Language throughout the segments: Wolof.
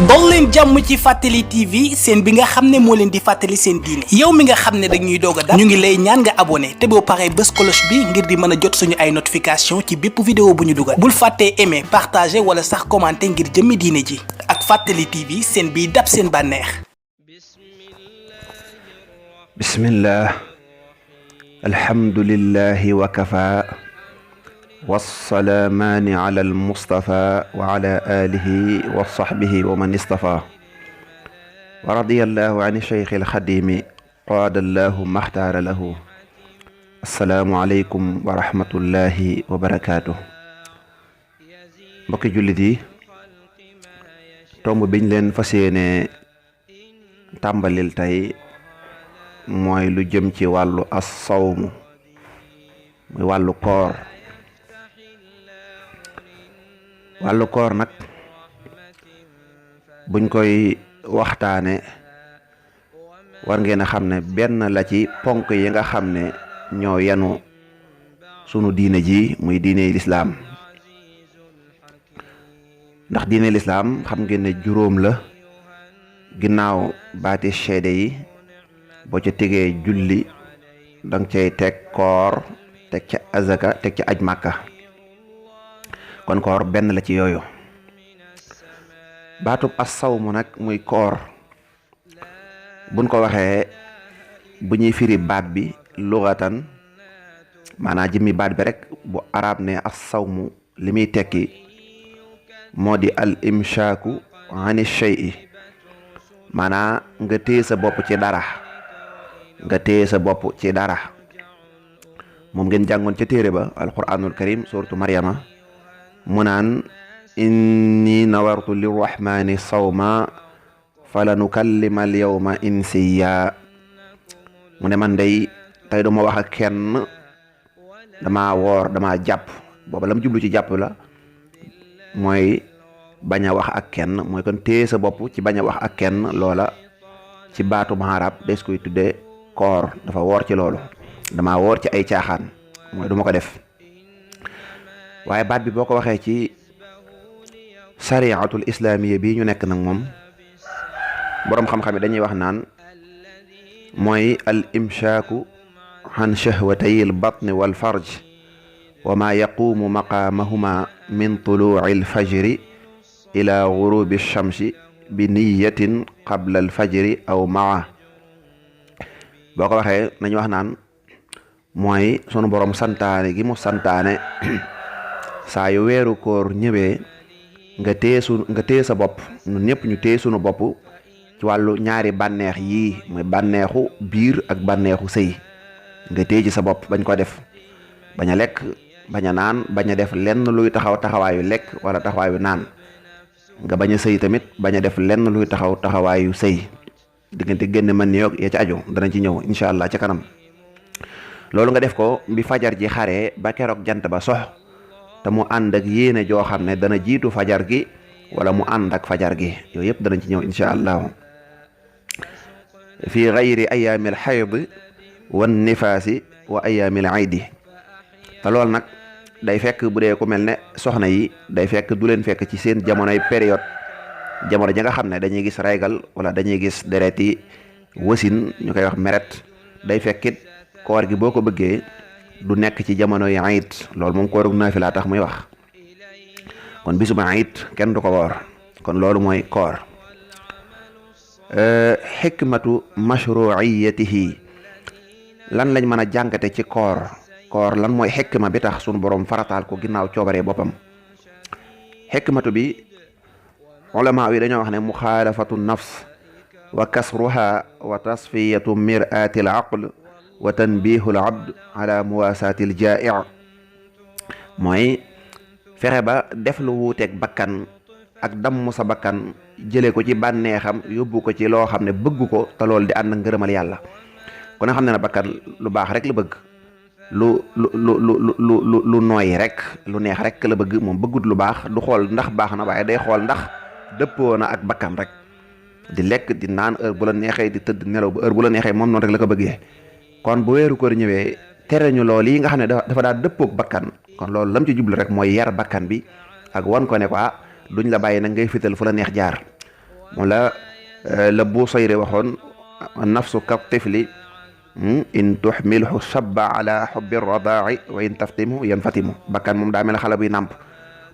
dol leen jàmm ci Fàttali TV seen bi nga xam ne moo leen di fàttali seen diine yow mi nga xam ne dañuy doog a dab ñu ngi lay ñaan nga abonné te boo paree bës cloche bi ngir di mën a jot suñu ay notification ci bépp vidéo bu ñu dugal bul fàttee aimer partager wala sax commenter ngir jëmmi diine ji ak Fàttali TV seen biy dab seen bànneex. bismillah alhamdulillahi wa kafa wasalaamaani ala almustafa wa ala alihi wa sahbihi wa man istafa wa radiyallahu an cheikh alxadimi qaadallahu maxtaara lahu assalaamu aleykum wa rahmatullahi wa barakaatuh. mbokki jullit yi, tomb biñ leen fas yéene tàmbalil tey mooy lu jëm ci wàllu as-sawm muy wàllu koor. wàllu koor nag buñ koy waxtaane war ngeen a xam ne benn la ci ponk yi nga xam ne ñoo yenu sunu diine ji muy diine lislaam ndax diine lislaam xam ngeen ne juróom la ginnaaw baati seede yi boo ca tegee julli danga cay teg koor teg ca azaka teg ca aj màkka kon koor benn la ci yooyu. baatub as-sawmu nag muy koor buñ ko waxee bu ñuy firi baat bi lughatan maanaam jëmmi baat bi rek bu arab ne as-sawmu li muy tekki moo di al imshaaku ani shay'i maanaam nga téye sa bopp ci dara moom ngeen jàngoon ca téere ba alquranul karim suratu maryama mu naan inni nawartu lirrahmani sawma fala nukallima al yawma insiya mu ne man day tey duma wax ak kenn dama woor dama jàpp booba lam jublu ci jàpp la mooy bañ a wax ak kenn mooy kon téye sa bopp ci bañ a wax ak kenn loola ci baatum arab des koy tudde koor dafa woor ci loolu dama woor ci ay caaxaan mooy duma ko def. waaye baat bi boo ko waxee ci sariatul islaamiya bi ñu nekk nag moom boroom xam-xam yi dañuy wax naan mooy al imshaaku an shahwatay al batni wal farj wa ma yaqumu maqaamahuma min tuluuci al fajri ila gurubi shamsi bi niyatin qabla al fajri aw maa boo ko waxee nañu wax naan mooy sunu boroom santaane gi mu santaane saa yu weeru koor ñëwee nga téye sa bopp ñun ñëpp ñu téye sunu bopp ci wàllu ñaari bànneex yii muy bànneexu biir ak bànneexu sëy nga téye ci sa bopp bañ ko def bañ a lekk bañ a naan bañ a def lenn luy taxawaayu lekk wala taxawaayu naan nga bañ a sëy tamit bañ a def lenn luy taxawaayu sëy diggante génn mën ni yoog ya ci aju danañ ci ñëw incha allah ca kanam. loolu nga def ko bi fajar ji xaree ba keroog jant ba sox te mu ànd ak yéene joo xam ne dana jiitu fajar gi wala mu ànd ak fajar gi yooyu yëpp danañ ci ñëw incha allahu fi gayri ayaamil xayd wan nifaasi wa ayaamil aydi te loolu nag day fekk bu dee ku mel ne soxna yi day fekk du leen fekk ci seen jamonoy période jamono ja nga xam ne dañuy gis raygal wala dañuy gis dereti wasin ñu koy wax meret day fekkit koor gi boo ko bëggee du nekk ci jamono yi ayit loolu moom koorug naafila tax muy wax kon bisuma ayit kenn du ko woor kon loolu mooy koor. xikmatu mashruiyatihi lan lañ mën a jàngate ci koor lan mooy xikma bi tax sunu borom farataal ko ginnaaw coobaree boppam. xikmatu bi ulama yi dañoo wax ne muxaalafatu nafs wa kasruha wa tasfiyatu mir'ati al aql wa tanbihul abd ala muwasaatil jaa'i mooy fexe ba def lu wuuteeg bakkan ak damm sa bakkan jëlee ko ci bànneexam yóbbu ko ci loo xam ne bëgg ko te loolu di ànd ak ngërëmal yàlla kon xam ne na bakkan lu baax rek la bëgg lu nooyi rek lu neex rek la bëgg moom bëggut lu baax du xool ndax baax na waaye day xool ndax dëppoo na ak bakkan rek di lekk di naan heure bu la neexee di tëdd nelaw ba heure bu la neexee moom noonu rek la ko bëggee. kon bu weeru koor ñëwee tere ñu loolu yi nga xam ne dafa daa dëppoog bakkan kon loolu lam ci jublu rek mooy yar bakkan bi ak wan ko ne ko duñ la bàyyi nag ngay fital fu la neex jaar moom la Busayri waxoon nafsu ka tifli in tuxmilhu shabba ala xubbi radaa'i wa in taftimhu yanfatimu. bakkan moom daa mel xale buy nàmp,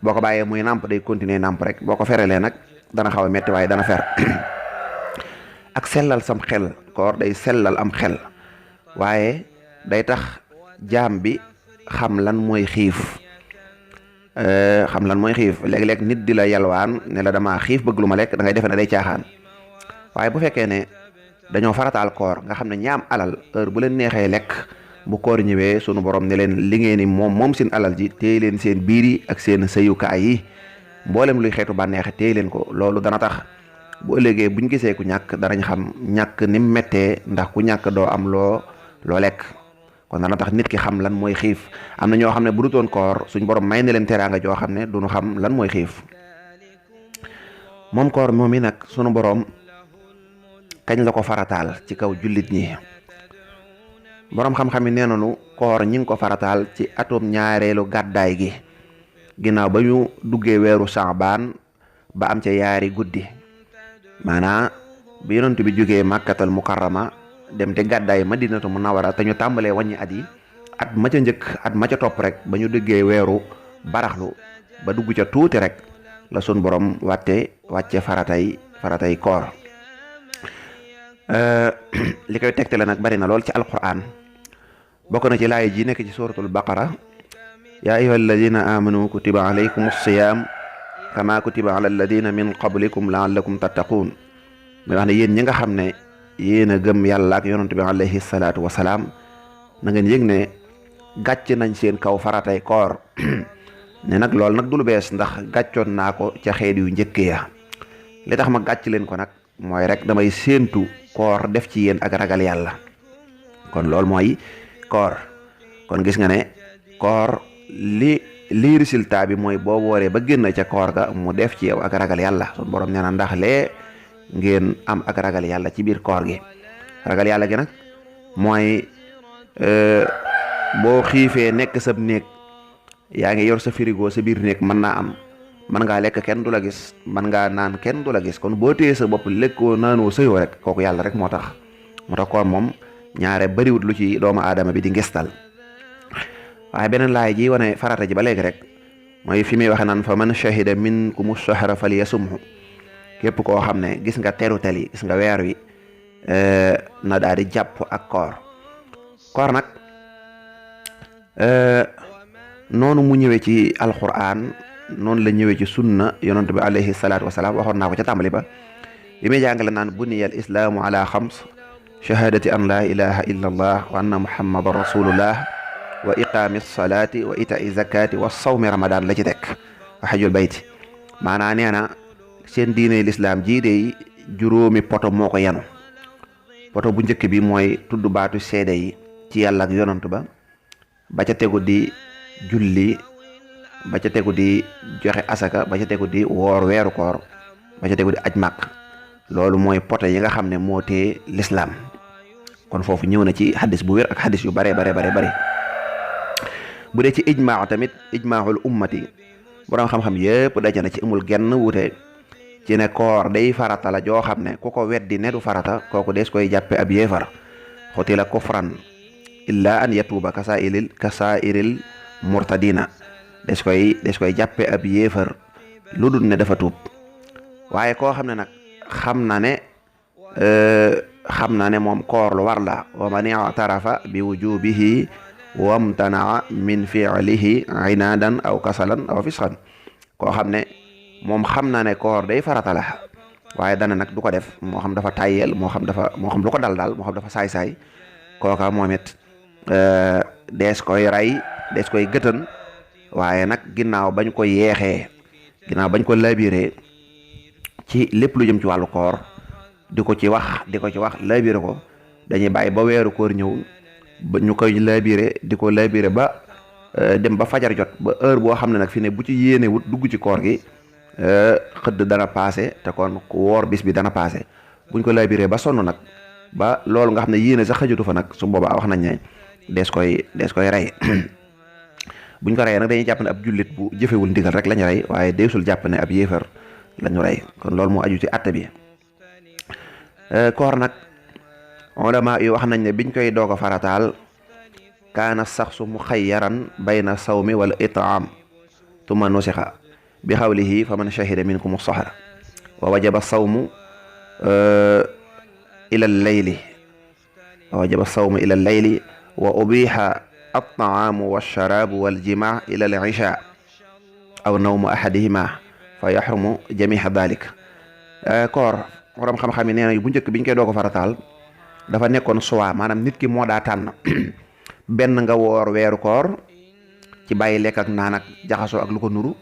boo ko bàyyee muy nàmp day continuer nàmp rek, boo ko ferelee nag dana xaw a metti waaye dana fer. ak sellal sam xel, koor day sellal am xel, waaye day tax jaam bi xam lan mooy xiif. léeg-léeg nit di la yalwaan ne la damaa xiif bëgg lu ma lekk, da ngay defe ne day caaxaan. waaye bu fekkee ne dañoo farataal koor nga xam ne ñaam alal heure bu leen neexee lekk, bu koor ñëwee sunu borom ne leen li ngeen ni moom seen alal ji téye leen seen biir yi ak seen sëyukaay yi, mboolem luy xeetu bànneexe téye leen ko. loolu dana tax bu ëllëgee buñ gisee ku ñàkk danañ xam ñàkk ni mu méttee, ndax ku ñàkk doo am loo lekk. kon dana tax nit ki xam lan mooy xiif. am na ñoo xam ne bu dutoon koor suñ borom may na leen teraanga joo xam ne duñu xam lan mooy xiif. moom koor moom yi nag sunu borom kañ la ko farataal ci kaw jullit ñi. borom xam-xam yi nee nañu koor ñi ngi ko farataal ci atum ñaareelu gàddaay gi, ginnaaw ba ñu duggee weeru Saabaan ba am ca yaari guddi. maanaa bi yonent bi jógee Makkatal Mukarrama dem te gàddaay Madinatu Munawwara te ñu tàmbalee wàññi at yi, at ma ca njëkk at ma ca topp rek ba ñu duggee weeru baraxlu ba dugg ca tuuti rek la sun borom wàcce faratay koor. li koy tegtale nag bari na lool ci alquran. bokk na ci laay ji nekk ci suratul baqara, yaa ayyuha alladina amanu kutiba alaykum as-siyam kama kutiba ala alladina min qablikum laallakum tattaquun. mi wax ne yéen ñi nga xam ne yéen a gëm yàlla ak yonent bi alayhi salaatu wasalaam, na ngeen yëg ne gàcc nañ seen kaw faratay koor. ne nag loolu nag du lu bees, ndax gàccoon naa ko ca xeet yu njëkk ya. li tax ma gàcc leen ko nag mooy rek damay séentu koor def ci yéen ak ragal yàlla. kon loolu mooy koor. kon gis nga ne koor lii résultat bi mooy boo wooree ba génn ca koor ga mu def ci yow ak ragal yàlla. sun borom nee na ndax lee ngeen am ak ragal yàlla ci biir koor gi. ragal yàlla gi nag mooy boo xiifee nekk sab néeg, yaa ngi yor sa frigo sa biir néeg, mën naa am mën ngaa lekk kenn du la gis, mën ngaa naan kenn du la gis. kon boo téye sa bopp lekkoo naanoo sëyoo rek, kooku yàlla rek moo tax koor moom ñaare bariwut lu ci doomu aadama bi di ngistal. waaye beneen laay ji wane farata ji ba léegi rek mooy fi muy waxe naan fa man shahida minkumu shahra falyasumhu. képp koo xam ne gis nga terutel yi, gis nga weer wi, na daal di jàpp ak koor. koor nag noonu mu ñëwee ci alquran noonu la ñëwee ci sunna yonent bi alayhi salaatu wasalaam. waxoon naa ko ca tàmbali ba bi muy jàngale naan buniya al islaamu ala xams shahadati an la ilaha illa allah wa anna muhammadan rasulullah wa iqaami salaati wa itai zakati wa sawmi ramadan la ci teg wa xajul bayti. maanaa nee na seen diine lislaam jii de juróomi poto moo ko yanu. poto bu njëkk bi mooy tudd baatu seede yi ci yàlla ak yonent ba ca tegu di julli, ba ca tegu di joxe asaka, ba ca tegu di woor weeru koor, ba ca tegu di aj màkk. loolu mooy poto yi nga xam ne moo tee lislaam. kon foofu ñëw na ci xadis bu wér ak xadis yu bare bu dee ci ijmaa tamit ijmaahul ummati, borom xam-xam yëpp daje na ci amul genn wute ci ne koor day farata la joo xam ne ku ko weddi ne du farata kooku des koy jàppe ab yéefar. xutila kufran illa an yatuuba kasaa'iril murtadina. des koy jàppe ab yéefar lu dul ne dafa tuub. waaye koo xam ne nag xam na ne moom koor lu war la. wa man i'tarafa bi wujubihi wamtanaa min fi'lihi inaadan aw kasalan aw fisqan. koo xam ne moom xam na ne koor day farata la, waaye dana nag du ko def, moo xam dafa tàyyeel, moo xam lu ko dal daal, moo xam dafa saay-saay. kooka moom it dees koy rey, dees koy gëtën. waaye nag ginnaaw bañ ko yeexee, ginnaaw bañ ko labiré ci lépp lu jëm ci wàllu koor, di ko ci wax labiré ko, dañuy bàyyi ba weeru koor ñëw ba ñu koy labiré di ko labiré ba dem ba fajar jot, ba heure boo xam ne nag fi ne bu ci yéene wut dugg ci koor gi xëdd dana paase, te kon ku woor bis bi dana paase. buñ ko labiré ba sonn nag ba loolu nga xam ne yéene sax xëjatu fa nag, su boobaa wax nañ ne dees koy rey. buñ ko reyee nag dañuy jàpp ne ab jullit bu jëfewul ndigal rek lañu rey, waaye deesul jàpp ne ab yéefar lañu rey. kon loolu moo aju ci àtte bi. koor nag ulama yi wax nañ ne biñ koy doog a farataal kaana saxsu muxayyaran bayna sawmi wala itaam tuma nusixa bi xawlihi fa man shahida minkum as-sahra wa wajaba sawmu ila al-layli wa ubiha at-taamu wash-sharabu wal-jimaa ila al-isha aw nawmu ahadihima fa yaxrumu jamiha dalik. koor borom xam-xam yi nee na bu njëkk biñ koy doog a farataal dafa nekkoon suwaa maanaam nit ki moo daa tànn benn nga woor weeru koor ci bàyyi lekk ak naan ak jaxasoo ak lu ko nuru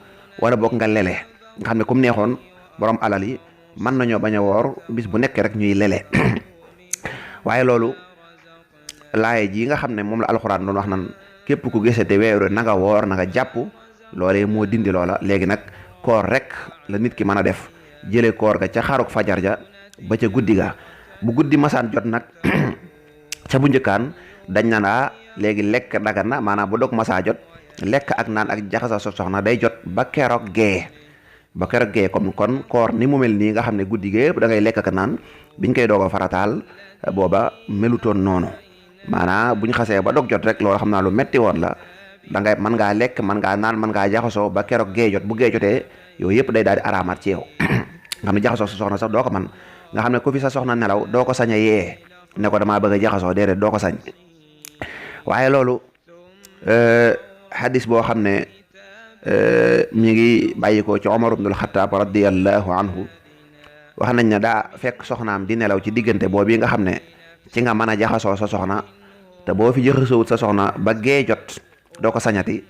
wala boog nga lele nga xam ne comme neexoon borom alal yi mën nañoo bañ a woor bis bu nekk rek ñuy lele waaye loolu laaye ji nga xam ne moom la alxuraan doon wax nan képp ku gisate weeru na nga woor na nga jàpp loolee moo dindi loola. léegi nag koor rek la nit ki mën a def jële koor ga ca xaruk fajar ja ba ca guddi ga bu guddi masaan jot nag ca bu njëkkaan dañ naan léegi lekk dagan na maanaam bu dog masaa jot lekk ak naan ak jaxasa soxna day jot ba keroog gee comme kon koor ni mu mel nii nga xam ne guddi gépp da ngay lekk ak naan biñ koy doog a farataal booba melutoon noonu maanaam buñ xasee ba dog jot rek loolu xam naa lu metti woon la da ngay mën ngaa lekk mën ngaa naan mën ngaa jaxasoo ba keroog gee jot bu gee jotee yooyu yëpp day daal di araamaat ci yow nga xam ne jaxasoo sa soxna sax doo ko man nga xam ne ku fi sa soxna nelaw doo ko sañ a yee ne ko damaa bëgg a jaxasoo déedéet doo ko sañ. waaye loolu xadis boo xam ne mi ngi bàyyi ko ci Omar ibnul Xattaab radiyallahu anhu wax nañ ne daa fekk soxnaam di nelaw ci diggante boobu nga xam ne ci nga mën a jaxasoo sa soxna te boo fi jaxasoowut sa soxna ba gee jot doo ko sañati.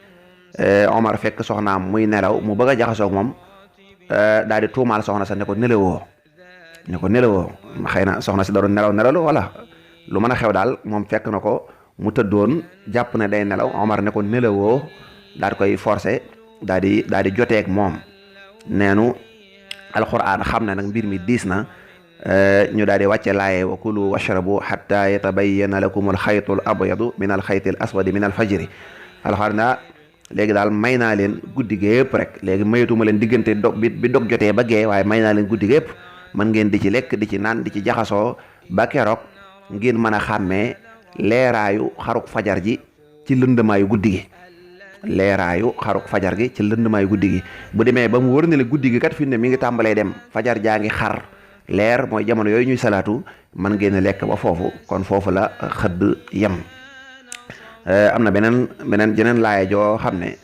Omar fekk soxnaam muy nelaw mu bëgg a jaxasoo moom daal di tuumaal soxna sa ne ko nelawoo xëy na soxna si doon nelaw wala lu mën a xew daal moom fekk na ko mu tëddoon jàpp ne day nelaw Omar ne ko nelawoo daal di koy forcé daal di joteeg moom. neenu alquran xam ne nag mbir mi diis na ñu daal di wàcce laaye wa kulu washrabu hatta yatabayyana lakum alxaytu al abyadu min alxayti al aswadi min alfajri alxuraan léegi daal may naa leen guddi gépp rek léegi mayatuma leen diggante dog bi dog jotee ba gee waaye may naa leen guddi gépp mën ngeen di ci lekk di ci naan di ci jaxasoo ba keroog ngeen mën a xàmmee leeraayu xaruk fajar ji ci lëndëmaayu guddi gi bu demee ba mu wër ne la guddi gi kat fi ne mi ngi tàmbalee dem fajar jaa ngi xar leer mooy jamono yooyu ñuy salaatu mën ngeen a lekk ba foofu kon foofu la xëdd yem. am na jeneen laaya joo xam ne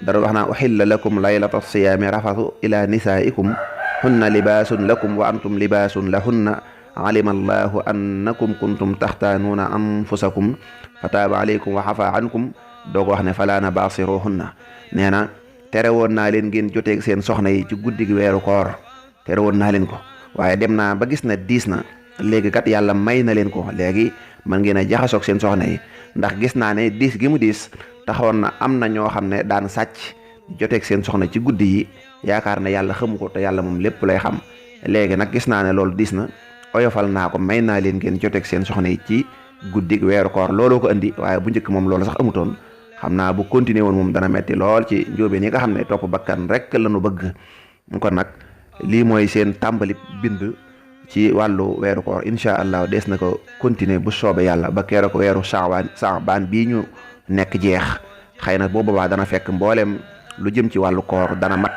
dara wax naa uhilla lakum laylata siyaami rafathu ila nisaikum hunna libaasun lakum wa antum libaasun lahunna alima allahu annakum kuntum taxtaanuuna anfusakum fataaba alaykum wa xafa ankum doo ko wax ne falaana baasiruhunna nee na tere woon naa leen ngeen joteeg seen soxna yi ci guddi gi weeru koor tere woon naa leen ko waaye dem naa ba gis na diis na léegi kat yàlla may na leen ko léegi mën ngeen a jaxasoog seen soxna yi ndax gis naa ne diis gi mu diis taxawoon na am na ñoo xam ne daan sàcc joteeg seen soxna ci guddi yi yaakaar ne yàlla xamu ko te yàlla moom lépp lay xam léegi nag gis naa ne loolu diis na oyofal naa ko may naa leen ngeen joteeg seen soxna yi ci guddi weeru koor looloo ko indi waaye bu njëkk moom loolu sax amutoon xam naa bu continuer woon moom dana metti lool ci njóobeen yi nga xam ne topp bakkan rek lañu bëgg kon nag lii mooy seen tàmbali bind ci wàllu weeru koor incha allah des na ko continuer bu soobee yàlla ba keroog weeru saabaan bii ñu nekk jeex xëy na boo boobaa dana fekk mboolem lu jëm ci wàllu koor dana mat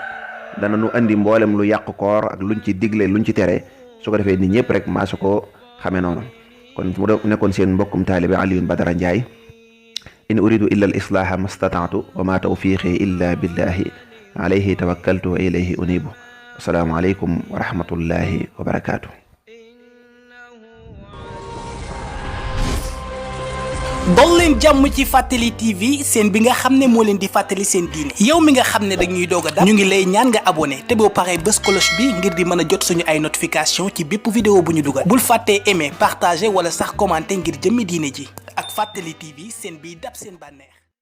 dana nu andi mboolem lu yàq koor ak luñ ci digle luñ ci tere su ko defee nit ñëpp rek maa su ko xamee noonu kon mu nekkoon seen mbokkum taalibe Alioune Badara Ndiaye in uridu illa al islaha mastataatu wa ma tawfiqi illa billahi alayhi tawakkaltu wa ilayhi unibu assalaamu aleykum wa rahmatullahi wa barakaatu. dol leen jàmm ci Fàttali TV seen bi nga xam ne moo leen di fàttali seen diine yow mi nga xam ne dañuy doog a dab ñu ngi lay ñaan nga abonné te boo paree bës cloche bi ngir di mën a jot suñu ay notification ci bépp vidéo bu ñu dugal bul fàttee aimer partager wala sax commenter ngir jëmmi diine ji ak Fàttali TV seen biy dab seen bànneex